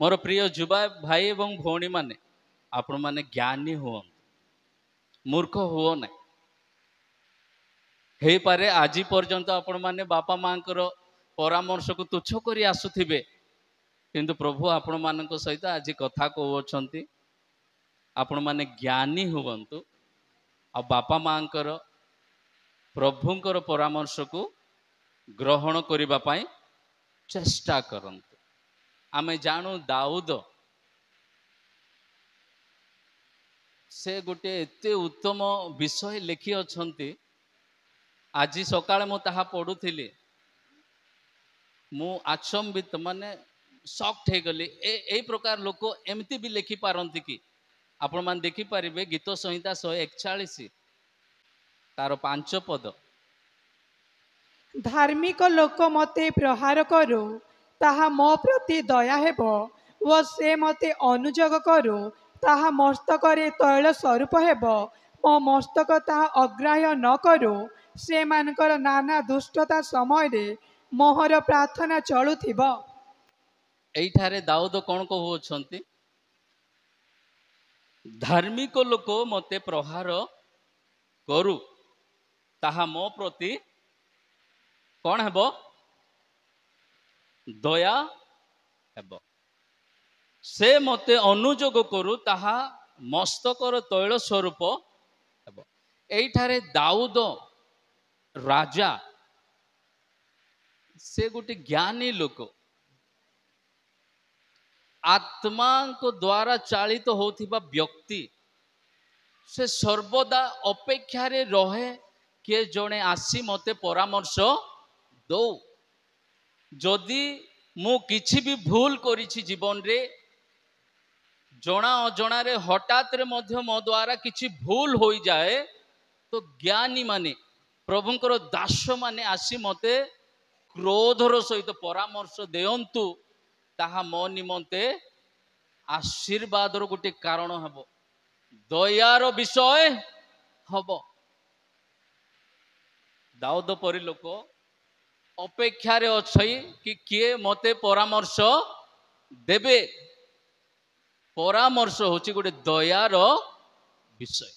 ମୋର ପ୍ରିୟ ଯୁବା ଭାଇ ଏବଂ ଭଉଣୀମାନେ, ଆପଣମାନେ ଜ୍ଞାନୀ ହୁଅନ୍ତୁ, ମୂର୍ଖ ହୁଅ ନାହିଁ। ହେଇପାରେ ଆଜି ପର୍ଯ୍ୟନ୍ତ ଆପଣମାନେ ବାପା ମାଙ୍କର ପରାମର୍ଶକୁ ତୁଚ୍ଛ କରି ଆସୁଥିବେ, କିନ୍ତୁ ପ୍ରଭୁ ଆପଣମାନଙ୍କ ସହିତ ଆଜି କଥା କହୁଅଛନ୍ତି, ଆପଣମାନେ ଜ୍ଞାନୀ ହୁଅନ୍ତୁ ଆଉ ବାପା ମାଙ୍କର ପ୍ରଭୁଙ୍କର ପରାମର୍ଶକୁ ଗ୍ରହଣ କରିବା ପାଇଁ ଚେଷ୍ଟା କରନ୍ତୁ। ଆମେ ଜାଣୁ ଦାଉଦ ସେ ଗୋଟେ ଏତେ ଉତ୍ତମ ବିଷୟ ଲେଖି ଅଛନ୍ତି। ଆଜି ସକାଳେ ମୁଁ ତାହା ପଢୁଥିଲି, ମୁଁ ଆଚମ୍ବିତ ମାନେ ସକ୍ଟ ହେଇଗଲି। ଏଇ ପ୍ରକାର ଲୋକ ଏମିତି ବି ଲେଖିପାରନ୍ତି କି? ଆପଣମାନେ ଦେଖିପାରିବେ ଗୀତ ସଂହିତା 141 ତାର 5 ପଦ। ଧାର୍ମିକ ଲୋକ ମତେ ପ୍ରହାର କରୁ, ତାହା ମୋ ପ୍ରତି ଦୟା ହେବ ଓ ସେ ମତେ ଅନୁଯୋଗ କରୁ, ତାହା ମସ୍ତକରେ ତୈଳ ସ୍ୱରୂପ ହେବ। ମୋ ମସ୍ତକ ତାହା ଅଗ୍ରାହ୍ୟ ନ କରୁ। ସେମାନଙ୍କର ନାନା ଦୁଷ୍ଟତା ସମୟରେ ମୋହର ପ୍ରାର୍ଥନା ଚଳୁଥିବ। ଏଇଠାରେ ଦାଉଦ କଣ କହୁଅଛନ୍ତି? ଧାର୍ମିକ ଲୋକ ମତେ ପ୍ରହାର କରୁ, ତାହା ମୋ ପ୍ରତି କଣ ହେବ? ଦୟା ହେବ। ସେ ମତେ ଅନୁଯୋଗ କରୁ, ତାହା ମସ୍ତକର ତୈଳ ସ୍ୱରୂପ ହେବ। ଏଇଠାରେ ଦାଉଦ ରାଜା, ସେ ଗୋଟେ ଜ୍ଞାନୀ ଲୋକ, ଆତ୍ମାଙ୍କ ଦ୍ୱାରା ଚାଳିତ ହଉଥିବା ବ୍ୟକ୍ତି। ସେ ସର୍ବଦା ଅପେକ୍ଷାରେ ରହେ କିଏ ଜଣେ ଆସି ମତେ ପରାମର୍ଶ ଦଉ। ଯଦି ମୁଁ କିଛି ବି ଭୁଲ କରିଛି ଜୀବନରେ, ଜଣା ଅଜଣାରେ ହଠାତ୍ରେ ମଧ୍ୟ ମୋ ଦ୍ୱାରା କିଛି ଭୁଲ ହୋଇଯାଏ, ତ ଜ୍ଞାନୀ ମାନେ ପ୍ରଭୁଙ୍କର ଦାସ ମାନେ ଆସି ମତେ କ୍ରୋଧର ସହିତ ପରାମର୍ଶ ଦିଅନ୍ତୁ, ତାହା ମୋ ନିମନ୍ତେ ଆଶୀର୍ବାଦର ଗୋଟେ କାରଣ ହେବ, ଦୟାର ବିଷୟ ହବ। ଦାଉଦ ପରି ଲୋକ ଅପେକ୍ଷାରେ ଅଛି କି କିଏ ମତେ ପରାମର୍ଶ ଦେବେ। ପରାମର୍ଶ ହଉଛି ଗୋଟେ ଦୟାର ବିଷୟ।